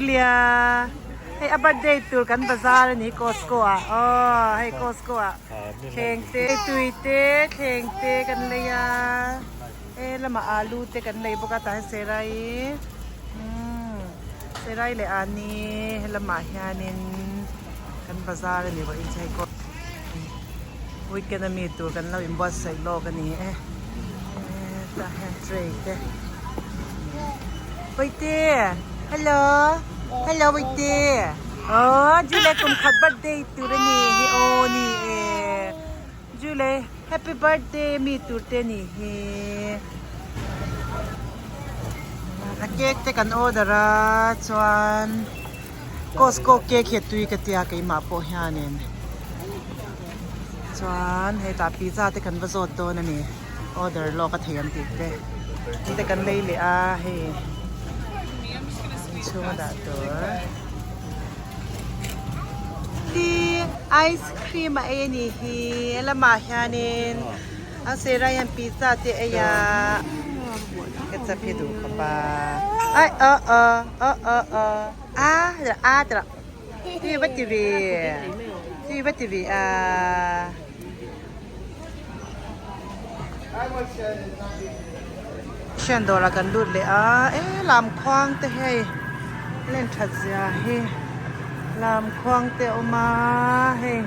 Julia hei a birthday tur kan bazar a ni Costco ah aw hei Costco ah thleng te tui te thleng te kan lei a he lamah alu te kan lei bawk a tah hian serai umm serai leh ani helamah hianin kan bazar a ni vawiin chu hei weekend ami tur kan lo inbuatsaih lawk a ni e tah hian tray te Bawihte hello hello Bawihte aw Julie kum khat birthday tur a ni hi aw ni e Julie happy birthday mi tur te a nih hi a cake te kan order a chuan Costco cake hi a tui ka tia keimah pawh hianin chuan hetah pizza te kan va zawt dawn a ni order lawk a thei an tih te te kan lei leh a hei inchhung a dah tur ice cream a ei a nih hi helamah hianin A sirah hian pizza te a ei a, ketchup hi duh khawp a, ai aw aw aw aw aw a a ti rawh ti va ti ve ti va ti ve a. Thian dawrah kan lut leh a, e lam khuang te hei len that zia hi lam khuang te a awm a hei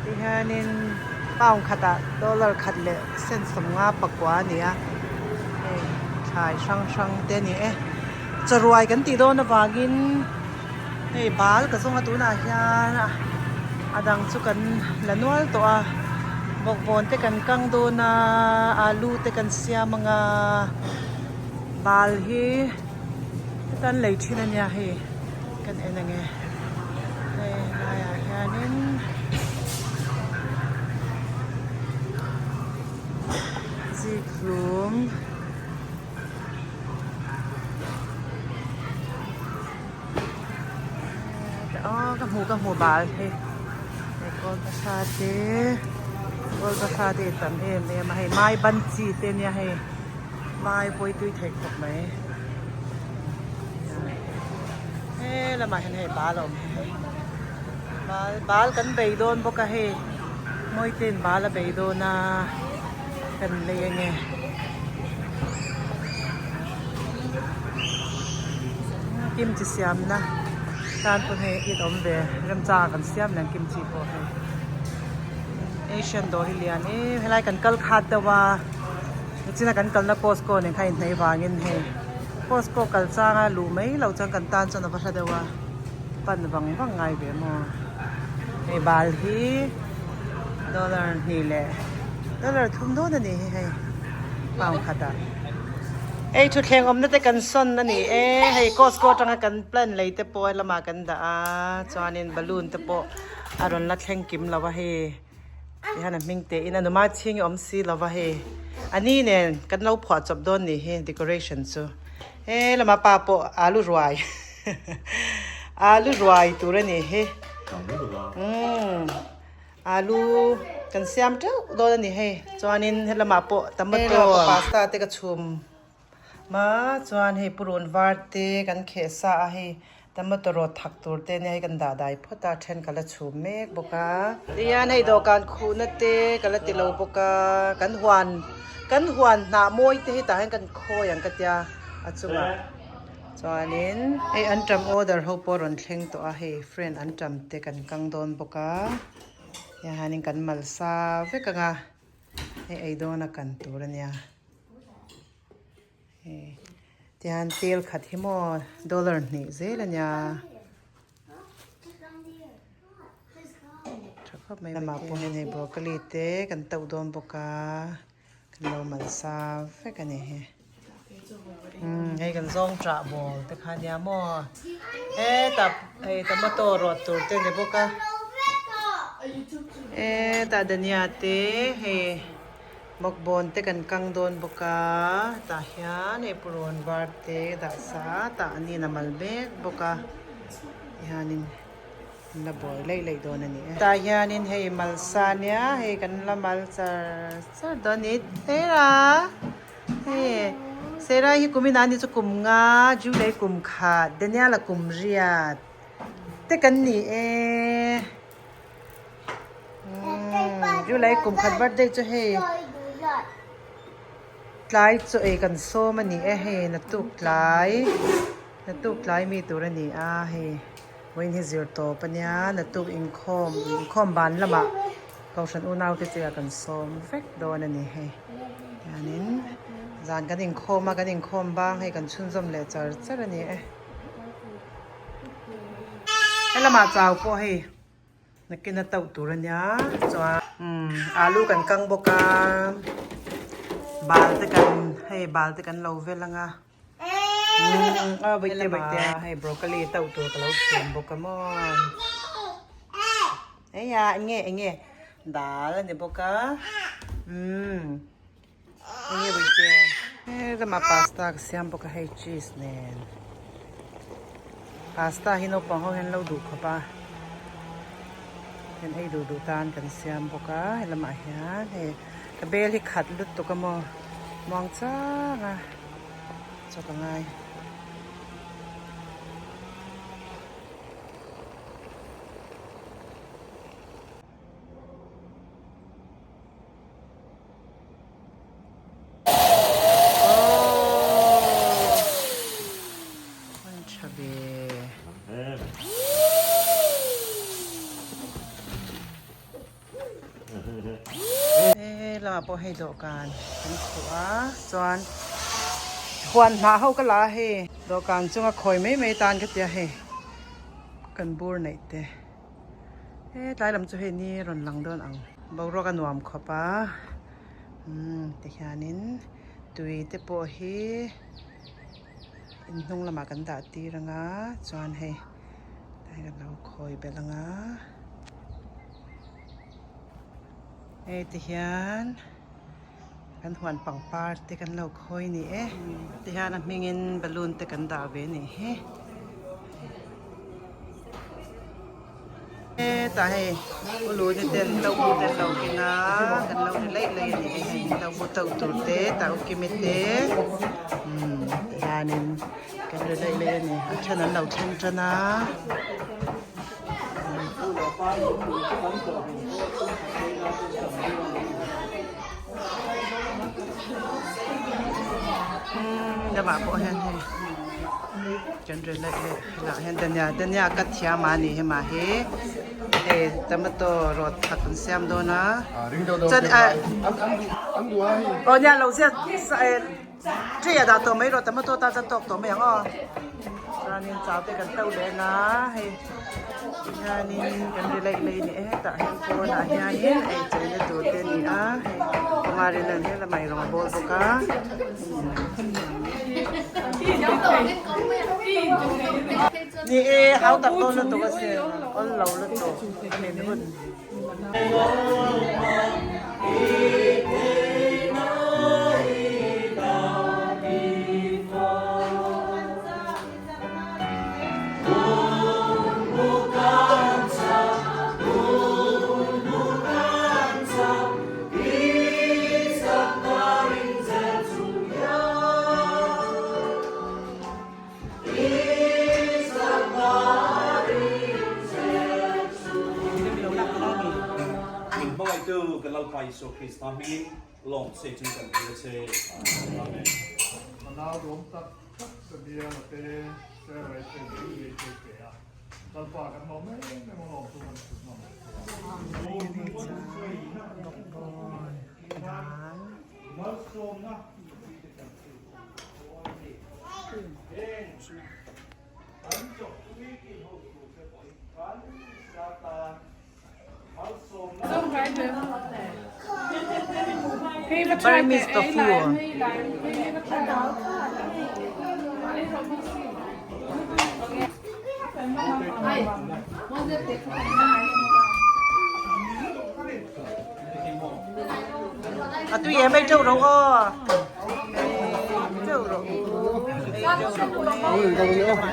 tihianin. Pound khatah dollar khat leh cent 50 pakua a ni a, hei thlai hrang hrang te a ni e. Chawruai kan tih dawn avangin hei bal ka zawng a tunah hian a dang chu kan la nual tawh a, bawkbawn te kan kang dawn a, alu te kan siam ang a, bal hi heta an lei thin a nia hei kan en ang e. Hei laiah hianin zikhlum aw ka hmu ka hmu bal hei hei kawl bahra te kawl bahra te a tam em em a hei mai ban chi te ania hei mai pawi tui thei khawp mai. He lamah hian hei bal a awm hi bal bal kan bei dawn bawk a hei Mawitein bal a bei dawn a kan lei ange kimchi siamna tan pawn hei it awm ve remchang ah kan siam leh ang kimchi pawh hei Asian dawr hi lian em helai kan kal khat deuh a nichina kan kalna Costco nen khan inhnaih vangin hei. Costco kal changa luh mai loh chuan kan tan chuan a va hla deuh a, pan vang vang ngai ve maw. Hei bal hi dollar hnih leh dollar thum dawn a ni hi hei pound khatah. Hei thutthleng awmna te kan sawn a ni e, hei Costco atanga kan plan lei te pawh helamah kan dah a, chuanin balloon te pawh a rawn la thleng kim lo a hei. Tihian a hming te in a numa chhing hi awm si lova hei a ni nen kan lo phuah chawp dawn ni hi decoration chu he lama pa pawh alu ruai alu ruai tur a ni hi umm alu kan siam teuh dawn a ni hei chuanin helamah pawh tomato pasta te ka chhum. Ma chuan hei purun var te kan kheh sa a hei tomato rawt thak tur te nia hei kan dah dai phawt a then ka la chhum mek bawk a. Tihian hei dawhkan khuhna te ka la ti lo bawk a kan huan kan huan hnah mawi te hi tah hian kan khawi ang ka tia a chungah chuanin hei anṭam order ho pawh a rawn thleng tawh a hei friend anṭam te kan kang dawn bawk a tihianin kan mal sa vek ang a hei ei dawna kan tur a nia. Tihian tel khat hi maw dollar hnih zel a nia. Tha khawp mai lamah pawh hian hei broccoli te kan tauh dawn bawk a kan lo mal sa vek a ni hi. Umm hei kan zawng ṭah ball te kha nia maw hetah hei tomato rawt tur te a ni bawk a hetah dhania te hei. Bawkbawn te kan kang dawn bawk a, tah hian hei purun var te dah sa a, tah an in a mal mek bawk a, tihianin an la buai laih laih dawn a ni e. Tah hianin hei mal sa nia, hei kan la mal char char dawn a ni, Hera hei. Sarah hi kum inah ni chu kum nga, Julie hi kum khat, Daniel-a kum riat te kan ni e. Julie kum khat birthday chu hei tlai chaw ei kan sawm a ni e hei naktuk tlai naktuk tlai mi tur a ni a hei vawiin hi zir tawp a nia naktuk inkhawm inkhawm ban lamah kohhran unau te chu kan sawm vek dawn a ni hei hianin zan kan inkhawm a kan inkhawm bang hei kan chhunzawm leh char char a ni e helamah chau pawh hei. Nakin a tauh tur a nia chuan umm alu kan kang bawk a bal te kan hei bal te kan lo vel ang a umm a bawihte bawihte hei broccoli tauh tur ka lo chhum bawk a maw eia eng nge eng nge dal a ni bawk a umm eng nge bawihte helamah pasta ka siam bawk a hei cheese nen pasta hi naupang ho hian an lo duh khawp a kan ei duh duh tan kan siam bawk a helamah hian hei ka bel hi khat lutuk a maw muang chang a chaw ka ngai. Lamah pawh hei dawhkan kan khuh a chuan huan hnah ho ka la a hei dawhkan chunga khawi mai mai tan ka tia hei kan bur neih te. He tlai lam chu hei ni rawn lang dawn ang boruak a nuam khawp a umm tihianin tui te pawh hi inhnung lamah kan dah tir ang a chuan hei tlai kan lo khawi belh ang a hei tihian kan huan pangpar te kan lo khawi ni e tihian a hmingin balloon te kan dah ve ni hi. Hetah hei uluni ten tobu te an lo keng a kan lo ri laih laih a ni e hei tobu to tur te tah ukimi te umm tihianin kan ri laih laih a ni a then an lo thleng tan a. Lamah pawh hian hei kan ri laih laih helaiah hian dania dania ka thiam a ni hema hi hei tomato rawt khat an siam dawn a chuan aw nia lo ziak tray ah dah tawh mai rawh tomato tan chuan tawk tawh mai ang aw chuanin chau te kan to leh ang a hei hianin kan ri laih laih a ni e hetah hian pawnah hianin ei cheina tur te a ni a hei kumari nen hian lamah eirawng a bawl bawk a. Ni e hau tak dawn lutuk asin awl lo lutuk a min hun. Min hmangaihtu kan Lalpa Isua Krista hmingin lawm che chu kan dil a che. Amen. A nau dawm tak tak ka bia la te, Sarah te Julie te pe a, Lalpa kan lawm em em a lawm chu kan chhut ngam leh thei a. Burmese tofu. A tui em ei teuh ro aw. Teuh ro. Ei teuh ro.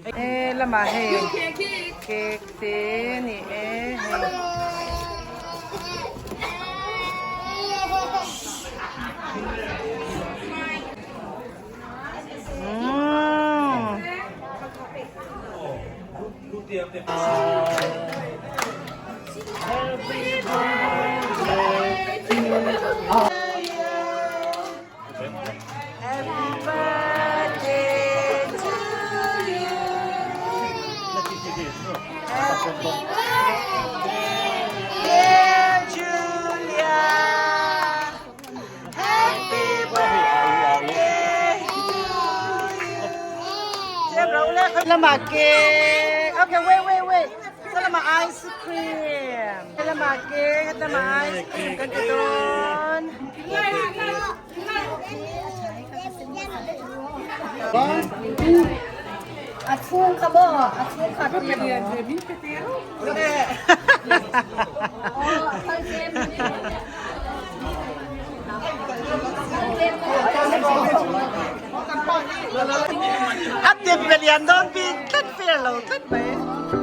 E lamah hei cake te ni e hei. Happy birthday to you. Happy birthday, dear Julia. Happy birthday to you. Lamah cake. Okay, wait, wait, wait. Lamah ice cream. Lamah cake, lamah ice cream kan ti dawn. A chhung kha maw? A chhung kha ti maw? A tip ve lian dawn bik tlat fair lo tlat mai.